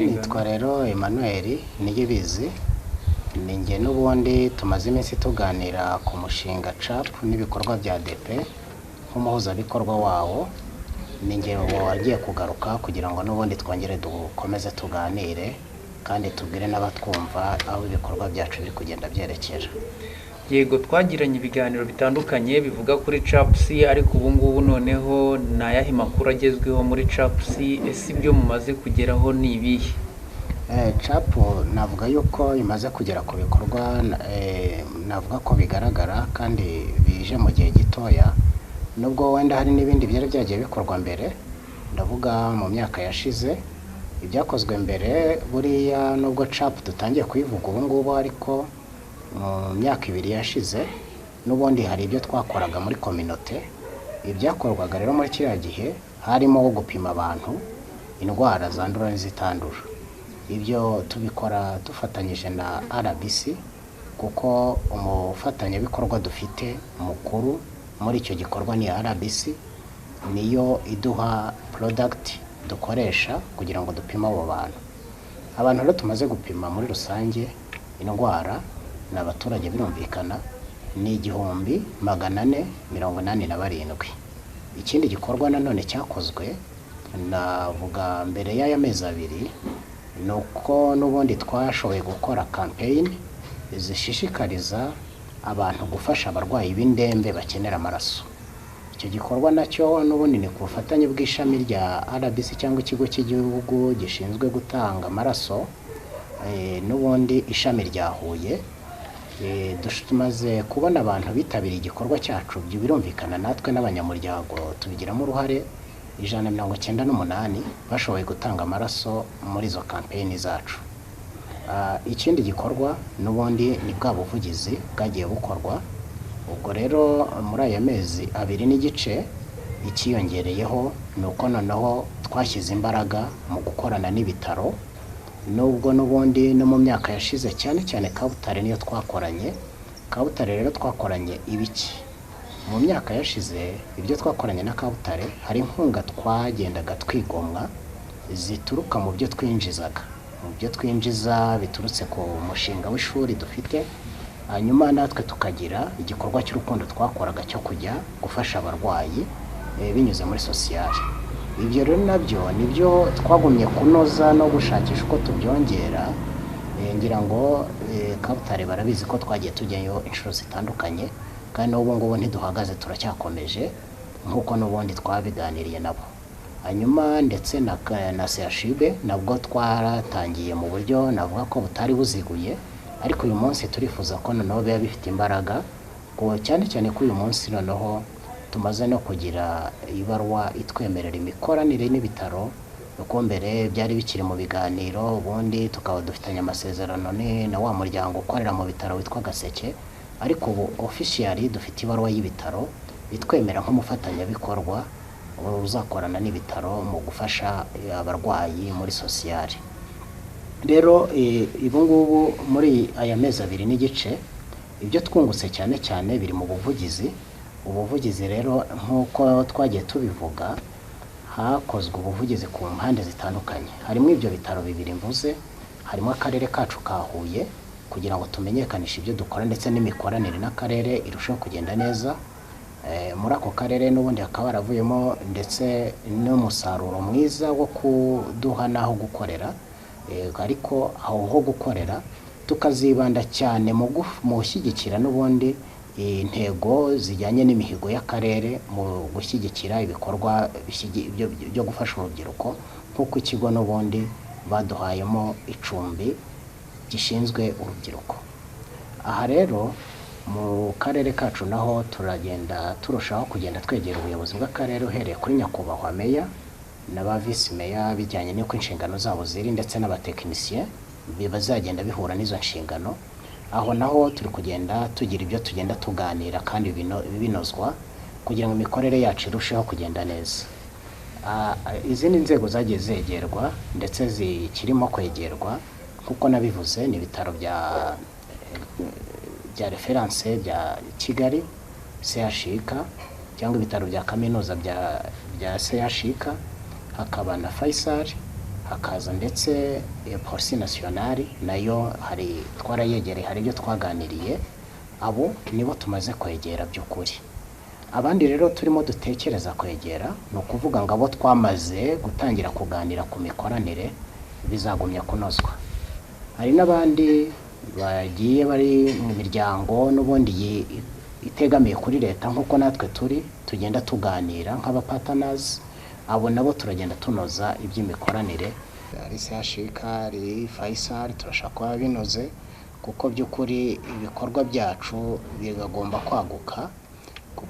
Inshingano. Nitwa rero Emmanuel Niyibizi, ni njye n'ubundi tumaze iminsi tuganira ku mushinga CAP n'ibikorwa bya DP nk'umuhuzabikorwa wawo. Ni njye wagiye kugaruka kugira ngo n'ubundi twongere dukomeze tuganire kandi tubwire n'abatwumva aho ibikorwa byacu biri kugenda byerekera. Yego, twagiranye ibiganiro bitandukanye bivuga kuri CAPS, ariko ubu ngubu noneho ni ayahe makuru agezweho muri CAPS? Ese ibyo mumaze kugeraho ni ibihe? CAP navuga yuko imaze kugera ku bikorwa navuga ko bigaragara kandi bije mu gihe gitoya, nubwo wenda hari n'ibindi byari byagiye bikorwa mbere. Ndavuga mu myaka yashize ibyakozwe mbere. Buriya nubwo CAP dutangiye kuyivuga ubu ngubu, ariko mu myaka 2 yashize n'ubundi hari ibyo twakoraga muri kominote. Ibyakorwaga rero muri kiriya gihe harimo gupima abantu indwara zandura n'izitandura. Ibyo tubikora dufatanyije na RBC, kuko umufatanyabikorwa dufite mukuru muri icyo gikorwa ni RBC, niyo iduha product dukoresha kugira ngo dupime abo bantu. Abantu rero tumaze gupima muri rusange indwara ni abaturage, birumvikana, ni 1487. Ikindi gikorwa nanone cyakozwe, navuga mbere y'aya mezi 2, ni uko n'ubundi twashoboye gukora campaign zishishikariza abantu gufasha abarwayi b'indembe bakenera amaraso. Icyo gikorwa nacyo n'ubundi ni ku bufatanye bw'ishami rya RBC cyangwa ikigo cy'igihugu gishinzwe gutanga amaraso, n'ubundi ishami rya Huye. Tumaze kubona abantu bitabiriye igikorwa cyacu, birumvikana natwe n'abanyamuryango tubigiramo uruhare, 198 bashoboye gutanga amaraso muri izo kampeyini zacu. Ikindi gikorwa n'ubundi ni bwa buvugizi bwagiye bukorwa. Ubwo rero muri aya mezi 2 n'igice, ikiyongereyeho ni uko noneho twashyize imbaraga mu gukorana n'ibitaro, nubwo n'ubundi no mu myaka yashize cyane cyane Kabutare niyo twakoranye. Kabutare rero twakoranye ibiki? Mu myaka yashize ibyo twakoranye na Kabutare, hari inkunga twagendaga twigomwa zituruka mu byo twinjizaga, mu byo twinjiza biturutse ku mushinga w'ishuri dufite, hanyuma natwe tukagira igikorwa cy'urukundo twakoraga cyo kujya gufasha abarwayi binyuze muri sosiyale. Ibyo rero nabyo nibyo twagumye kunoza no gushakisha uko tubyongera. Ngira ngo Kabutare barabizi ko twagiye tujyayo inshuro zitandukanye, kandi n'ubu ngubu ntiduhagaze, turacyakomeje nk'uko n'ubundi twabiganiriye nabo. Hanyuma ndetse na CHUB nabwo twaratangiye mu buryo navuga ko butari buziguye, ariko uyu munsi turifuza ko noneho biba bifite imbaraga, cyane cyane ko uyu munsi noneho tumaze no kugira ibaruwa itwemerera imikoranire n'ibitaro, kuko mbere byari bikiri mu biganiro. Ubundi tukaba dufitanye amasezerano na wa muryango ukorera mu bitaro witwa Gaseke, ariko ubu officially dufite ibaruwa y'ibitaro itwemera nk'umufatanyabikorwa uzakorana n'ibitaro mu gufasha abarwayi muri sosiyale. Rero ubu ngubu muri aya mezi 2 n'igice, ibyo twungutse cyane cyane biri mu buvugizi. Ubuvugizi rero nk'uko twagiye tubivuga, hakozwe ubuvugizi ku mpande zitandukanye, harimo ibyo bitaro 2 mvuze, harimo akarere kacu ka Huye kugira ngo tumenyekanishe ibyo dukora ndetse n'imikoranire n'akarere irusheho kugenda neza. Muri ako karere n'ubundi hakaba haravuyemo ndetse n'umusaruro mwiza wo kuduha n'aho gukorera, ariko aho ho gukorera tukazibanda cyane mu gushyigikira n'ubundi intego zijyanye n'imihigo y'akarere mu gushyigikira ibikorwa byo gufasha urubyiruko, nk'uko ikigo n'ubundi baduhayemo icumbi gishinzwe urubyiruko. Aha rero mu karere kacu naho turagenda turushaho kugenda twegera ubuyobozi bw'akarere, uhereye kuri nyakubahwa meya na ba visi meya bijyanye n'uko inshingano zabo ziri, ndetse n'abatekinisiye bazagenda bihura n'izo nshingano. Aho naho turi kugenda tugira ibyo tugenda tuganira kandi binozwa kugira ngo imikorere yacu irusheho kugenda neza. Izindi nzego zagiye zegerwa ndetse zikirimo kwegerwa nk'uko nabivuze ni ibitaro bya referanse bya Kigali CHUK, cyangwa ibitaro bya kaminuza bya CHUK, hakaba na Faisal, Hakaza ndetse Police Nationale, nayo hari twarayegereye, hari ibyo twaganiriye. Abo nibo tumaze kwegera by'ukuri. Abandi rero turimo dutekereza kwegera, ni ukuvuga ngo abo twamaze gutangira kuganira ku mikoranire bizagumya kunozwa. Hari n'abandi bagiye bari mu miryango n'ubundi itegamiye kuri leta nk'uko natwe turi, tugenda tuganira nk'aba partners. Abo nabo turagenda tunoza iby'imikoranire. Ari CHUK, ari Faisal, turashaka kuba binoze, kuko by'ukuri ibikorwa byacu bigomba kwaguka,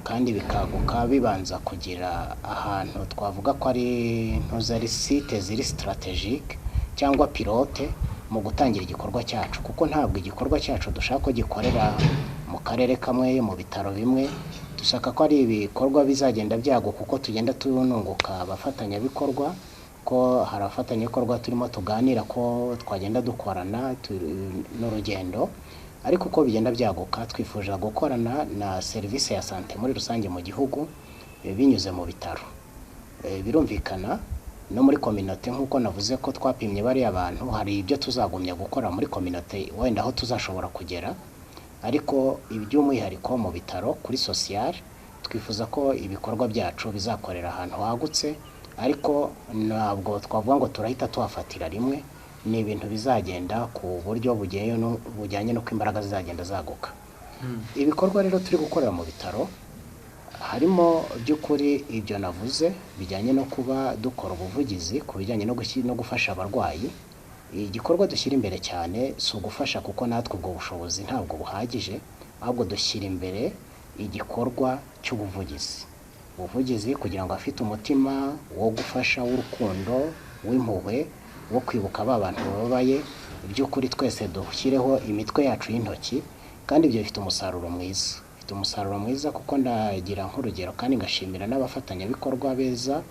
kandi bikaguka bibanza kugira ahantu twavuga ko ari ntuza, ari site ziri stratégique cyangwa pilote mu gutangira igikorwa cyacu, kuko ntabwo igikorwa cyacu dushaka ko gikorera mu karere kamwe, mu bitaro bimwe. Dushaka ko ari ibikorwa bizagenda byaguka kuko tugenda tununguka abafatanyabikorwa, ko hari abafatanyabikorwa turimo tuganira ko twagenda dukorana n'urugendo. Ariko uko bigenda byaguka, twifuza gukorana na serivisi ya santé muri rusange mu gihugu, binyuze mu bitaro. Birumvikana no muri communauté, nk'uko navuze ko twapimye bariya bantu, hari ibyo tuzagumya gukora muri communauté wenda aho tuzashobora kugera. Ariko iby'umwihariko mu bitaro kuri social, twifuza ko ibikorwa byacu bizakorera ahantu hagutse, ariko ntabwo twavuga ngo turahita tuhafatira rimwe. Ni ibintu bizagenda ku buryo bujyanye n'uko imbaraga zizagenda zaguka. Ibikorwa rero turi gukorera mu bitaro harimo by'ukuri ibyo navuze bijyanye no kuba dukora ubuvugizi ku bijyanye no gufasha abarwayi. Igikorwa dushyira imbere cyane si ugufasha, kuko natwe ubwo bushobozi ntabwo buhagije, ahubwo dushyira imbere igikorwa cy'ubuvugizi, ubuvugizi kugira ngo afite umutima wo gufasha, w'urukundo, w'impuhwe, wo kwibuka ba bantu bababaye, by'ukuri twese dushyireho imitwe yacu y'intoki. Kandi ibyo bifite umusaruro mwiza, bifite umusaruro mwiza, kuko ndagira nk'urugero kandi ngashimira n'abafatanyabikorwa beza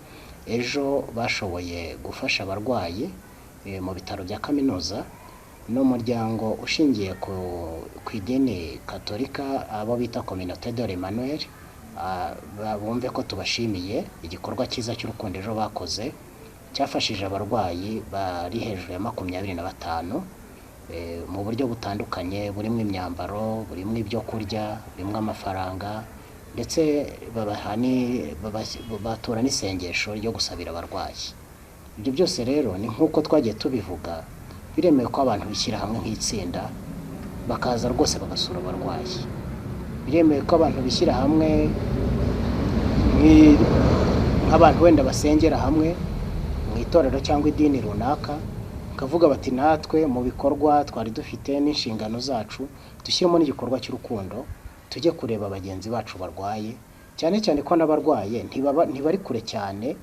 ejo bashoboye gufasha abarwayi mu bitaro bya kaminuza, n'umuryango ushingiye ku idini Katolika, abo bita Communauté de l'Emmanuel. Bumve ko tubashimiye igikorwa cyiza cy'urukundo ejo bakoze, cyafashije abarwayi bari hejuru ya 25 mu buryo butandukanye, burimo imyambaro, burimo ibyo kurya, burimo amafaranga, ndetse batura n'isengesho ryo gusabira abarwayi. Ibyo byose rero ni nk'uko twagiye tubivuga, biremewe ko abantu bishyira hamwe nk'itsinda bakaza rwose bagasura abarwayi. Biremewe ko abantu bishyira hamwe nk'abantu wenda basengera hamwe mu itorero cyangwa idini runaka, bakavuga bati natwe mu bikorwa twari dufite n'inshingano zacu dushyiremo n'igikorwa cy'urukundo, tujye kureba bagenzi bacu barwaye, cyane cyane ko n'abarwaye ntibari kure cyane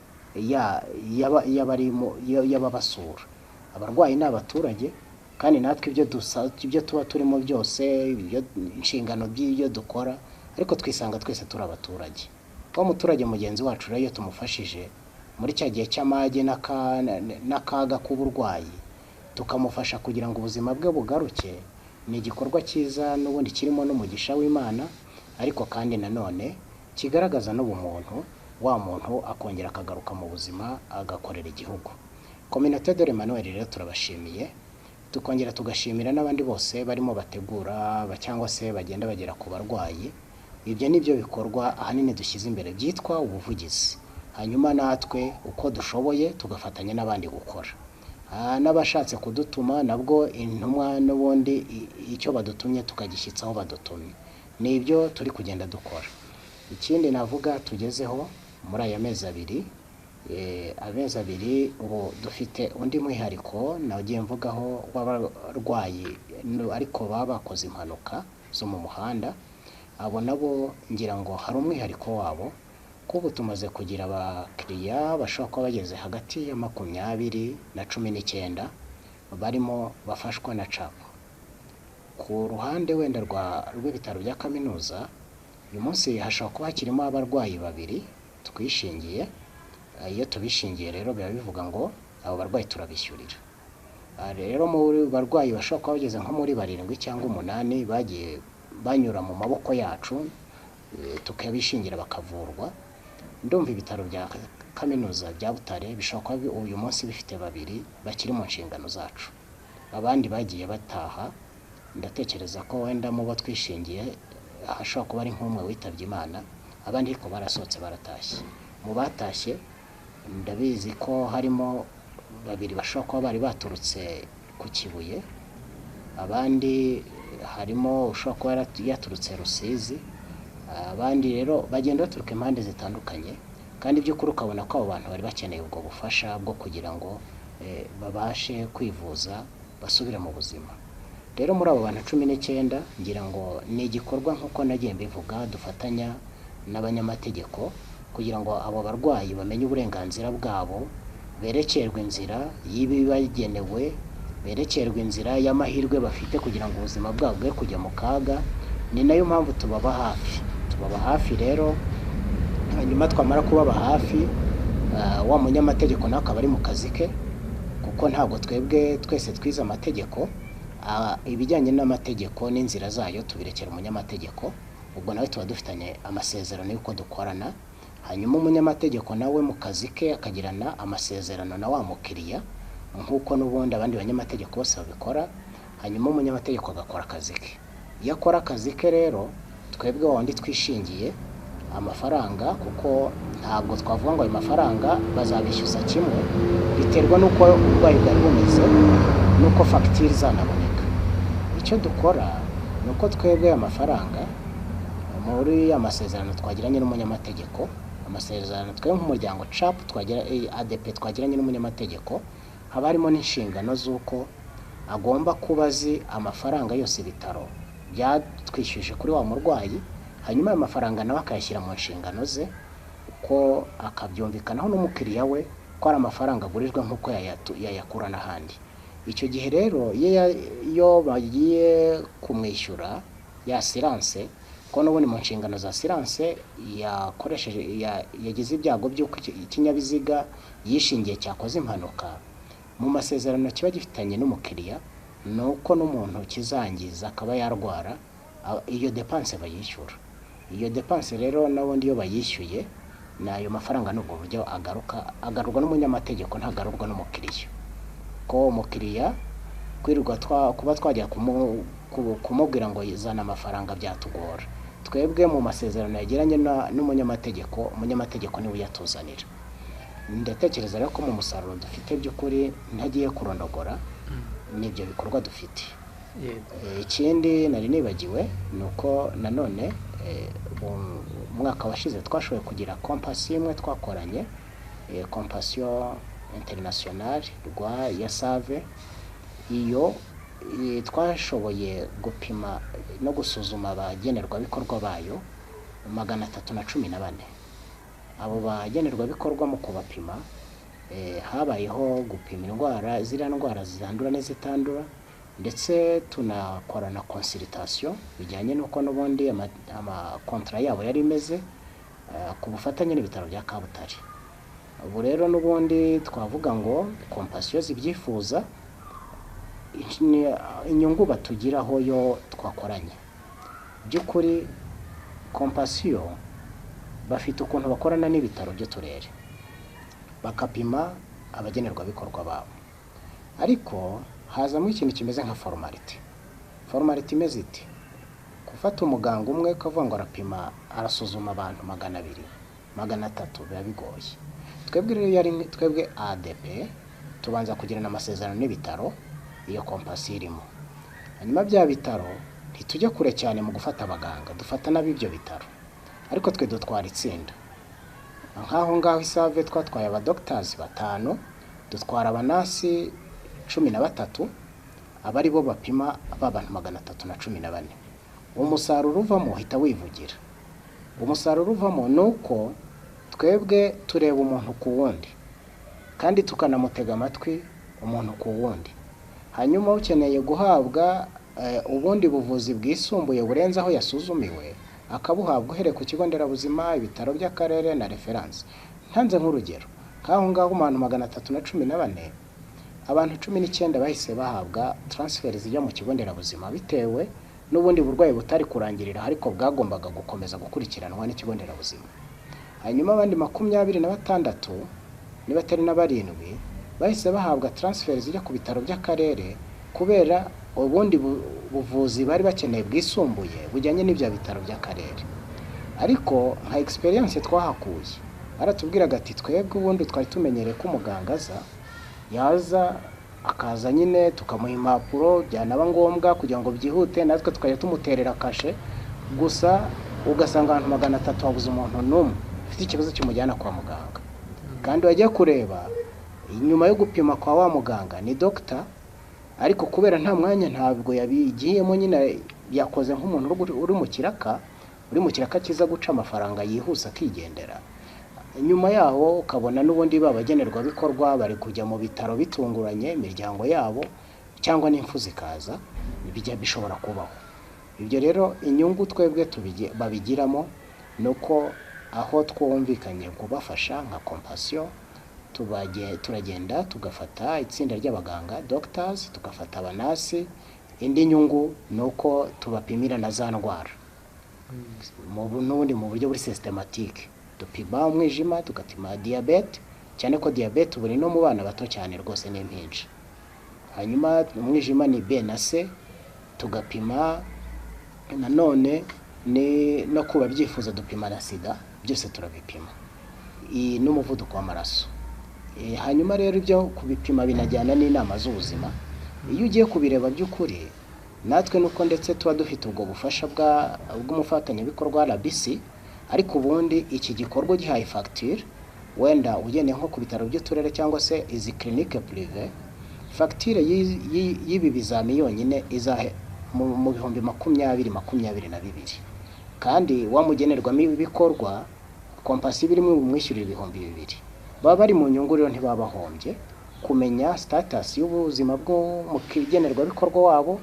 y'ababasura. Abarwayi ni abaturage, kandi natwe ibyo tuba turimo byose, ibyo inshingano by'ibyo dukora, ariko twisanga twese turi abaturage. Wa muturage mugenzi wacu rero, iyo tumufashije muri cya gihe cy'amage n'akaga k'uburwayi, tukamufasha kugira ngo ubuzima bwe bugaruke, ni igikorwa cyiza n'ubundi kirimo n'umugisha w'Imana, ariko kandi nanone kigaragaza n'ubumuntu, wa muntu akongera akagaruka mu buzima, agakorera igihugu. Communauté de l'Emmanuel rero turabashimiye, tukongera tugashimira n'abandi bose barimo bategura cyangwa se bagenda bagera ku barwayi. Ibyo ni byo bikorwa ahanini dushyize imbere byitwa ubuvugizi, hanyuma natwe uko dushoboye tugafatanya n'abandi gukora. N'abashatse kudutuma nabwo intumwa n'ubundi icyo badutumye tukagishyitsa aho badutumye. Ni ibyo turi kugenda dukora. Ikindi navuga tugezeho muri aya mezi abiri, amezi abiri ubu dufite undi mwihariko nagiye mvugaho w'abarwayi ariko baba bakoze impanuka zo mu muhanda. Abo nabo ngira ngo hari umwihariko wabo, kuko ubu tumaze kugira abakiriya bashobora kuba bageze hagati ya 20 na 19 barimo bafashwa na CHAP. Ku ruhande wenda rw'ibitaro bya kaminuza, uyu munsi hashobora kuba hakirimo abarwayi babiri twishingiye. Iyo tubishingiye rero biba bivuga ngo abo barwayi turabishyurira. Rero muri barwayi bashobora kuba bageze nko muri 7 cyangwa 8 bagiye banyura mu maboko yacu, tukabishingira bakavurwa. Ndumva ibitaro bya kaminuza bya Butare bishobora kuba uyu munsi bifite babiri bakiri mu nshingano zacu, abandi bagiye bataha. Ndatekereza ko wenda mu bo twishingiye hashobora kuba ari nk'umwe witabye Imana, abandi ariko barasohotse baratashye. Mu batashye ndabizi ko harimo babiri bashobora kuba bari baturutse ku Kibuye, abandi harimo ushobora kuba yaturutse Rusizi, abandi rero bagenda baturuka impande zitandukanye, kandi by'ukuri ukabona ko abo bantu bari bakeneye ubwo bufasha bwo kugira ngo babashe kwivuza basubire mu buzima. Rero muri abo bantu 19 ngira ngo ni igikorwa nk'uko nagiye mbivuga dufatanya n'abanyamategeko kugira ngo abo barwayi bamenye uburenganzira bwabo, berekerwe inzira y'ibibagenewe, berekerwe inzira y'amahirwe bafite kugira ngo ubuzima bwabo bwe kujya mu kaga. Ni nayo mpamvu tubaba hafi, tubaba hafi rero. Hanyuma twamara kubaba hafi, wa munyamategeko nawe akaba ari mu kazi ke, kuko ntabwo twebwe twese twize amategeko. Ibijyanye n'amategeko n'inzira zayo tubirekera umunyamategeko, ubwo nawe tuba dufitanye amasezerano y'uko dukorana. Hanyuma umunyamategeko nawe mu kazi ke akagirana amasezerano na wa mukiriya nk'uko n'ubundi abandi banyamategeko bose babikora. Hanyuma umunyamategeko agakora akazi ke. Iyo akora akazi ke rero, twebwe wa wundi twishingiye amafaranga, kuko ntabwo twavuga ngo ayo mafaranga bazabishyuza kimwe, biterwa n'uko uburwayi bwari bumeze n'uko fagitire izanaboneka. Icyo dukora ni uko twebwe amafaranga muri amasezerano twagiranye n'umunyamategeko, amasezerano twebwe nk'umuryango CHAP twagira ADP twagiranye n'umunyamategeko, haba harimo n'inshingano z'uko agomba kuba azi amafaranga yose ibitaro byatwishyuje kuri wa murwayi, hanyuma ayo mafaranga nawe akayashyira mu nshingano ze, ko akabyumvikanaho n'umukiriya we ko ari amafaranga agurijwe nk'uko yayakura n'ahandi. Icyo gihe rero iyo bagiye kumwishyura ya siranse, ko n'ubundi mu nshingano za siranse yakoresheje yagize ibyago by'uko ikinyabiziga yishingiye cyakoze impanuka, mu masezerano kiba gifitanye n'umukiriya ni uko n'umuntu kizangiza akaba yarwara, iyo depanse bayishyura. Iyo depanse rero n'ubundi iyo bayishyuye ni ayo mafaranga, n'ubwo buryo agaruka, agarurwa n'umunyamategeko, ntagarurwa n'umukiriya. Ko umukiriya kwirirwa kuba twajya kumubwira ngo zana amafaranga byatugora. Twebwe mu masezerano yagiranye n'umunyamategeko, umunyamategeko niwe uyatuzanira. Ndatekereza rero ko mu musaruro dufite by'ukuri ntagiye kurondogora n'ibyo bikorwa dufite. Ikindi nari nibagiwe ni uko nanone umwaka washize twashoboye kugira kompasiyo imwe twakoranye, kompasiyo interinasiyonari rwa ya Save. Iyo twashoboye gupima no gusuzuma abagenerwabikorwa bayo 314. Abo bagenerwabikorwa mu kubapima habayeho gupima indwara, ziriya ndwara zandura n'izitandura, ndetse tunakora na consultation bijyanye n'uko n'ubundi amakontra yabo yari imeze, ku bufatanye n'ibitaro bya Kabutare. Ubu rero n'ubundi twavuga ngo kompasiyo zibyifuza, inyungu batugiraho yo twakoranye. By'ukuri kompasiyo bafite ukuntu bakorana n'ibitaro by'uturere, bakapima abagenerwabikorwa babo, ariko hazamo ikintu kimeze nka formalite. Formalite imeze iti: gufata umuganga umwe ukavuga ngo arapima, arasuzuma abantu 200, 300 biba bigoye. Twebwe rero yari twebwe ADP tubanza kugirana amasezerano n'ibitaro iyo kompasiyo irimo. Hanyuma bya bitaro ntitujya kure cyane mu gufata abaganga, dufata n'ab'ibyo bitaro, ariko twe dutwara itsinda. Nk'aho ngaho Isave twatwaye abadogitazi 5, dutwara abanasi 13, aba ari bo bapima ba bantu 314. Umusaruro uvamo uhita wivugira. Umusaruro uvamo ni uko twebwe tureba umuntu ku wundi, kandi tukanamutega amatwi umuntu ku wundi. Hanyuma ukeneye guhabwa ubundi buvuzi bwisumbuye burenze aho yasuzumiwe, akabuhabwa uhereye ku kigo nderabuzima, ibitaro by'akarere na referanse. Ntanze nk'urugero, nk'aho ngaho mu bantu 314, abantu 19 bahise bahabwa transfer zijya mu kigo nderabuzima bitewe n'ubundi burwayi butari kurangirira, ariko bwagombaga gukomeza gukurikiranwa n'ikigo nderabuzima. Hanyuma abandi 26 niba atari na 7 bahise bahabwa transfer zijya ku bitaro by'akarere kubera ubundi buvuzi bari bakeneye bwisumbuye bujyanye n'ibya bitaro by'akarere. Ariko nka experience twahakuye, baratubwiraga ati twebwe ubundi twari tumenyereye ko umuganga aza, yaza akaza nyine tukamuha impapuro, byanaba ngombwa kugira ngo byihute natwe tukajya tumuterera kashe, gusa ugasanga abantu 300 habuze umuntu n'umwe ufite ikibazo kimujyana kwa muganga. Kandi wajya kureba inyuma yo gupima kwa wa muganga ni doctor, ariko kubera nta mwanya ntabwo yabigiyemo nyine, yakoze nk'umuntu uri mu kiraka kiza guca amafaranga yihuse akigendera. Nyuma yaho ukabona n'ubundi babagenerwabikorwa bari kujya mu bitaro bitunguranye, imiryango yabo cyangwa n'imfu zikaza, bijya bishobora kubaho. Ibyo rero inyungu twebwe babigiramo ni uko aho twumvikanye kubafasha nka Compassion, turagenda tugafata itsinda ry'abaganga doctors, tugafata abanasi. Indi nyungu ni uko tubapimira na za ndwara n'ubundi mu buryo buri systematique. Dupima umwijima, tugapima diyabete, cyane ko diyabete ubu ni no mu bana bato cyane rwose n'impinja. Hanyuma umwijima ni B na C, tugapima nanone ni no kuba byifuza dupima na sida, byose turabipima, n'umuvuduko w'amaraso. Hanyuma rero ibyo kubipima binajyana n'inama z'ubuzima. Iyo ugiye kubireba by'ukuri natwe nuko ndetse tuba dufite ubwo bufasha bw'umufatanyabikorwa RBC, ariko ubundi iki gikorwa gihaye facture, wenda ugendeye nko ku bitaro by'uturere cyangwa se izi clinique privée, facture y'ibi bizami yonyine izahe mu 20,000 22,000, kandi wamugenerwamo ibikorwa Compassion birimo bumwishyurira 2,000. Baba bari mu nyungu rero, ntibabahombye kumenya status y'ubuzima bwo mu kigenerwabikorwa wabo.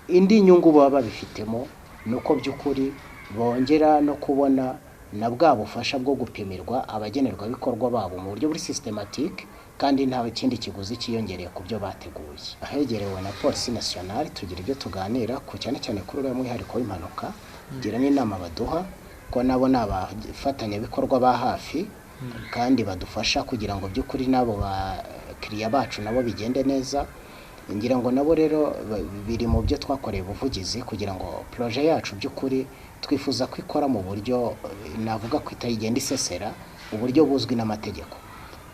Indi nyungu baba babifitemo ni uko by'ukuri bongera no kubona na bwa bufasha bwo gupimirwa abagenerwabikorwa babo mu buryo buri systematique, kandi nta kindi kiguzi cyiyongereye ku byo bateguye. Ahegerewe na Polisi Nationale tugira ibyo tuganira ku cyane cyane kuri uriya mwihariko w'impanuka, tugira n'inama baduha ko nabo ni abafatanyabikorwa ba hafi kandi badufasha kugira ngo by'ukuri n'abo bakiriya bacu nabo bigende neza. Ngira ngo nabo rero biri mu byo twakoreye ubuvugizi kugira ngo projet yacu by'ukuri twifuza ko ikora mu buryo navuga ko itayigenda isesera, uburyo buzwi n'amategeko.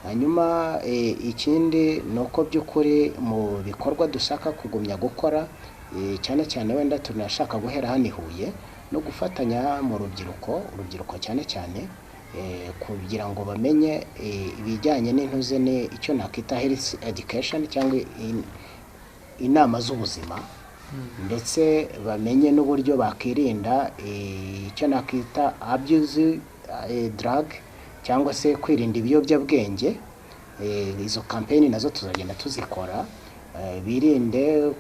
Hanyuma ikindi ni uko by'ukuri mu bikorwa dushaka kugumya gukora, cyane cyane wenda tunashaka guhera hano i Huye no gufatanya mu rubyiruko, urubyiruko cyane cyane kugira ngo bamenye ibijyanye n'intuze, ni icyo nakita health education cyangwa inama z'ubuzima, ndetse bamenye n'uburyo bakirinda icyo nakita abuse drug cyangwa se kwirinda ibiyobyabwenge. Izo campaign nazo tuzagenda tuzikora, birinde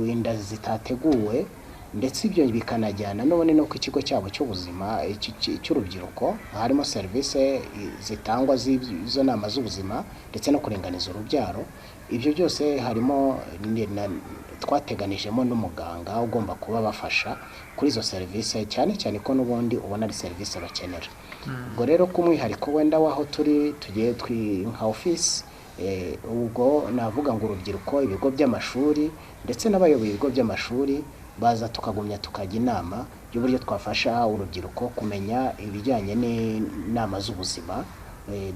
inda zitateguwe, ndetse ibyo bikanajyana n'ubundi no ku ikigo cyabo cy'ubuzima cy'urubyiruko, harimo serivisi zitangwa z'izo nama z'ubuzima ndetse no kuringaniza urubyaro. Ibyo byose harimo twateganijemo n'umuganga ugomba kuba bafasha kuri izo serivisi, cyane cyane ko n'ubundi ubona ari serivisi bakenera. Ubwo rero ku mwihariko wenda w'aho turi tugiye nka ofisi, ubwo navuga ngo urubyiruko, ibigo by'amashuri ndetse n'abayoboye ibigo by'amashuri baza tukagumya tukajya inama y'uburyo twafasha urubyiruko kumenya ibijyanye n'inama z'ubuzima,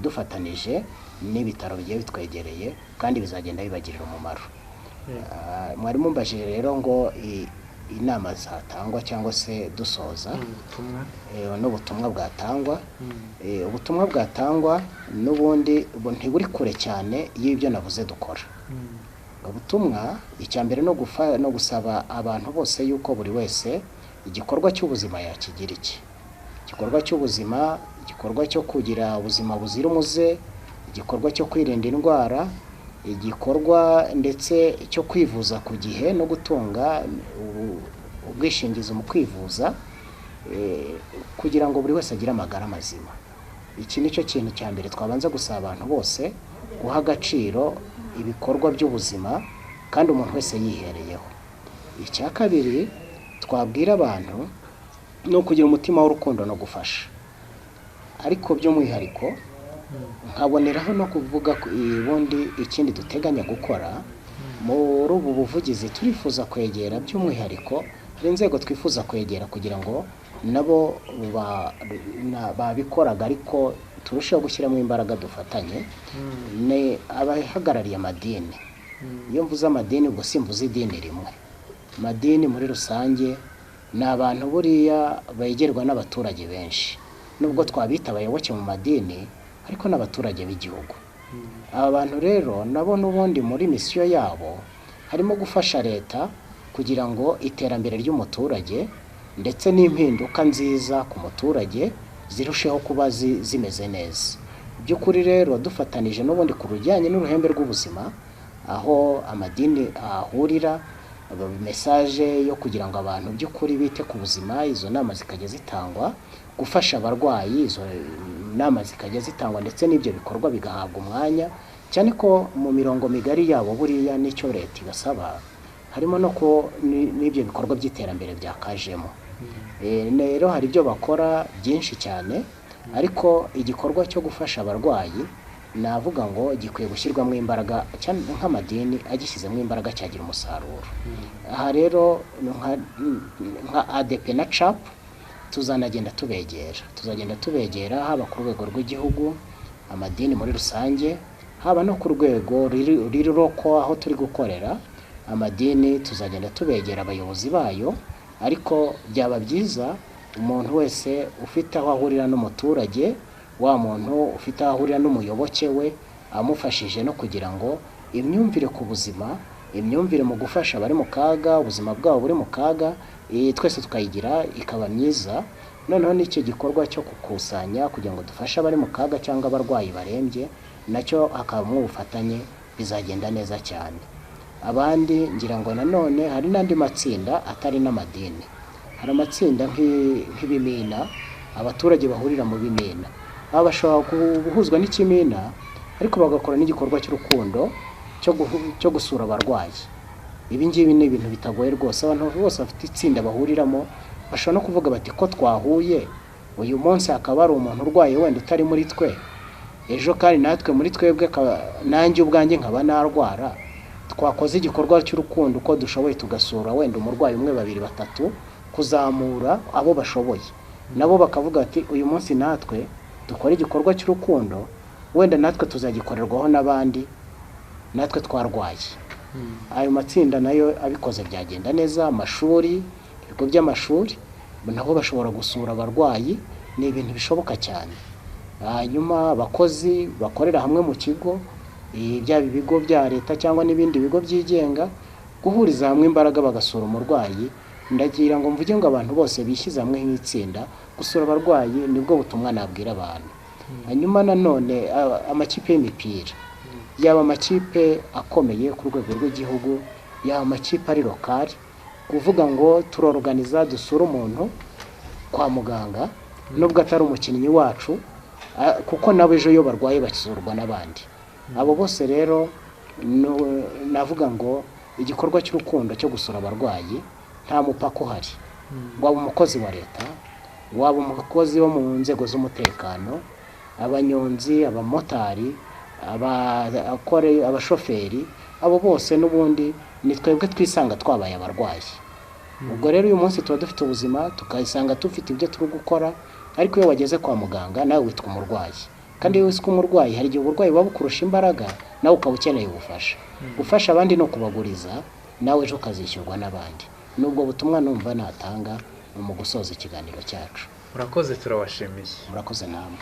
dufatanije n'ibitaro bigiye bitwegereye, kandi bizagenda bibagirira umumaro. Mwari mumbajije rero ngo inama zatangwa cyangwa se dusoza n'ubutumwa bwatangwa. Ubutumwa bwatangwa n'ubundi ntiburi kure cyane y'ibyo navuze dukora. Ubutumwa icya mbere no gusaba abantu bose yuko buri wese igikorwa cy'ubuzima yakigira iki. Igikorwa cy'ubuzima, igikorwa cyo kugira ubuzima buzira umuze, igikorwa cyo kwirinda indwara, igikorwa ndetse cyo kwivuza ku gihe no gutunga ubwishingizi mu kwivuza, kugira ngo buri wese agire amagara mazima. Iki nicyo kintu cya mbere twabanza gusaba abantu bose, guha agaciro ibikorwa by'ubuzima kandi umuntu wese yihereyeho. Icya kabiri twabwira abantu ni ukugira umutima w'urukundo no gufasha. Ariko by'umwihariko nkaboneraho no kuvuga ubundi ikindi duteganya gukora muri ubu buvugizi. Turifuza kwegera by'umwihariko, hari inzego twifuza kwegera kugira ngo nabo babikoraga, ariko turusheho gushyiramo imbaraga dufatanye, ni abahagarariye amadini. Iyo mvuze amadini, ubwo simvuze idini rimwe. Amadini muri rusange ni abantu buriya begerwa n'abaturage benshi, nubwo twabita abayoboke mu madini, ariko n'abaturage b'igihugu. Aba bantu rero nabo n'ubundi muri misiyo yabo harimo gufasha leta kugira ngo iterambere ry'umuturage ndetse n'impinduka nziza ku muturage zirusheho kuba zimeze neza. By'ukuri rero dufatanije n'ubundi ku rujyanye n'uruhembe rw'ubuzima, aho amadini ahurira, mesaje yo kugira ngo abantu by'ukuri bite ku buzima, izo nama zikajya zitangwa, gufasha abarwayi, izo nama zikajya zitangwa, ndetse n'ibyo bikorwa bigahabwa umwanya, cyane ko mu mirongo migari yabo buriya n'icyo leta ibasaba harimo no ko n'ibyo bikorwa by'iterambere byakajemo. Rero hari ibyo bakora byinshi cyane, ariko igikorwa cyo gufasha abarwayi navuga ngo gikwiye gushyirwamo imbaraga, nk'amadini agishyizemo imbaraga cyagira umusaruro. Aha rero nka ADP na CHAP tuzanagenda tubegera, tuzagenda tubegera haba ku rwego rw'igihugu, amadini muri rusange, haba no ku rwego ruri roko aho turi gukorera amadini, tuzagenda tubegera abayobozi bayo. Ariko byaba byiza umuntu wese ufite aho ahurira n'umuturage, wa muntu ufite aho ahurira n'umuyoboke we, amufashije no kugira ngo imyumvire ku buzima, imyumvire mu gufasha abari mu kaga, ubuzima bwabo buri mu kaga, twese tukayigira ikaba myiza. Noneho n'icyo gikorwa cyo gukusanya kugira ngo dufashe abari mu kaga cyangwa abarwayi barembye, nacyo hakabamo ubufatanye, bizagenda neza cyane. Abandi ngira ngo nanone hari n'andi matsinda atari n'amadini. Hari amatsinda nk'ibimina, abaturage bahurira mu bimina. Aba bashobora guhuzwa n'ikimina, ariko bagakora n'igikorwa cy'urukundo cyo gusura abarwayi. Ibi ngibi ni ibintu bitagoye rwose, abantu bose bafite itsinda bahuriramo bashobora no kuvuga bati ko twahuye uyu munsi hakaba hari umuntu urwaye wenda utari muri twe, ejo kandi natwe muri twebwe nanjye ubwanjye nkaba narwara, twakoze igikorwa cy'urukundo uko dushoboye tugasura wenda umurwayi umwe, babiri, batatu, kuzamura abo bashoboye, nabo bakavuga ati uyu munsi natwe dukora igikorwa cy'urukundo, wenda natwe tuzagikorerwaho n'abandi, natwe twarwaye. Ayo matsinda nayo abikoze byagenda neza. Amashuri, ibigo by'amashuri nabo bashobora gusura abarwayi, ni ibintu bishoboka cyane. Hanyuma abakozi bakorera hamwe mu kigo, byaba ibigo bya leta cyangwa n'ibindi bigo byigenga, guhuriza hamwe imbaraga bagasura umurwayi. Ndagira ngo mvuge ngo abantu bose bishyize hamwe nk'itsinda gusura abarwayi, nibwo butumwa nabwira abantu. Hanyuma nanone amakipe y'imipira, yaba amakipe akomeye ku rwego rw'igihugu, yaba amakipe ari lokali, kuvuga ngo turorganiza dusure umuntu kwa muganga nubwo atari umukinnyi wacu, kuko nabo ejo iyo barwaye basurwa n'abandi. Abo bose rero navuga ngo igikorwa cy'urukundo cyo gusura abarwayi nta mupaka uhari. Waba umukozi wa leta, waba umukozi wo mu nzego z'umutekano, abanyonzi, abamotari, abashoferi, abo bose n'ubundi ni twebwe twisanga twabaye abarwayi. Ubwo rero uyu munsi tuba dufite ubuzima, tukayisanga dufite ibyo turi gukora, ariko iyo wageze kwa muganga nawe witwa umurwayi. Kandi iyo wiswe umurwayi hari igihe uburwayi buba bukurusha imbaraga, nawe ukaba ukeneye ubufasha. Gufasha abandi no kubaguriza, nawe ejo ukazishyurwa n'abandi. Nubwo butumwa numva natanga mu gusoza ikiganiro cyacu. Murakoze, turabashimiye. Murakoze namwe.